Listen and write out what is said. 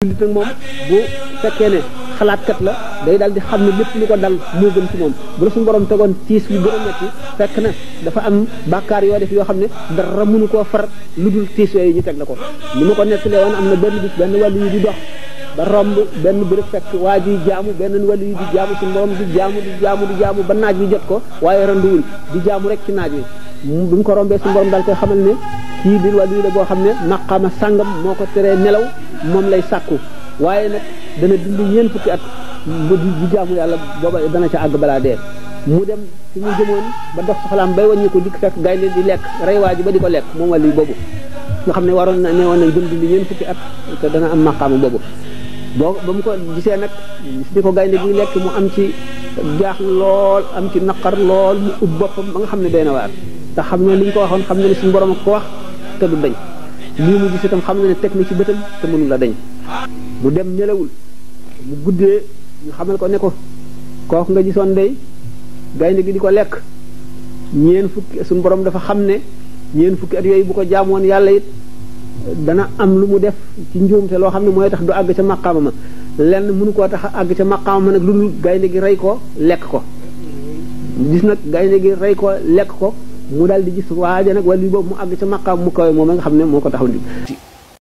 jullit nag moom bu fekkee ne xalaatkat la day daal di xam ne lépp lu ko dal moo gën ci moom bu la suñu borom tegoon tiis yu gën a metti fekk na dafa am bàkkaar yoo def yoo xam ne dara mënu koo far lu dul tiis yooyu ñu teg la ko ni ma ko nettalee woon am na benn bis benn wàllu yu di dox ba romb benn bërëb fekk waa ji jaamu benn wàllu yu di jaamu suñu borom di jaamu ba naaj bi jot ko waaye randuwul di jaamu rek ci naaj wi bi mu ko rombee suñu borom daal koy xamal ne kii di wàllu yu la boo xam ne maqaama sàngam moo ko teree nelaw moom lay sàkku waaye nag dana dund ñeent fukki at di jaamu yàlla booba dana ca àgg balaa dee mu dem fi mu jëmoon ba dox soxlaam bay wàññi ko dikk fekk gaynde di lekk rey waa ji ba di ko lekk moom wàllu yu boobu nga xam ne waroon na ne woon nañ dund ñeent fukki at te dana am maqaama boobu boo ba mu ko gisee nag gis ni ko gaynde gi lekk mu am ci jaax lool am ci naqar lool mu ub boppam ba nga xam ne doy na waar te xam ne li ñu ko waxoon xam ne ne suñu borom ak ko wax te du dañ lii mu gis itam xam ne ne teg na ci bëtam te mënu la dañ mu dem nelawul mu guddee ñu xamal ko ne ko kooku nga gisoon day gaynde gi di ko lekk ñeen fukki suñu borom dafa xam ne ñeen fukki at yooyu bu ko jaamoon yàlla it dana am lu mu def ci njuumte loo xam ne mooy tax du àgg ca maqaama ma lenn mënu koo tax a àgg ca maqaama ma nag lu dul gaynde gi rey ko lekk ko gis nag gaynde gi rey ko lekk ko mu daal di gis waaja nag wala boobu mu àgg ca maqaam mu kawe moom nga xam ne moo ko taxaw ndi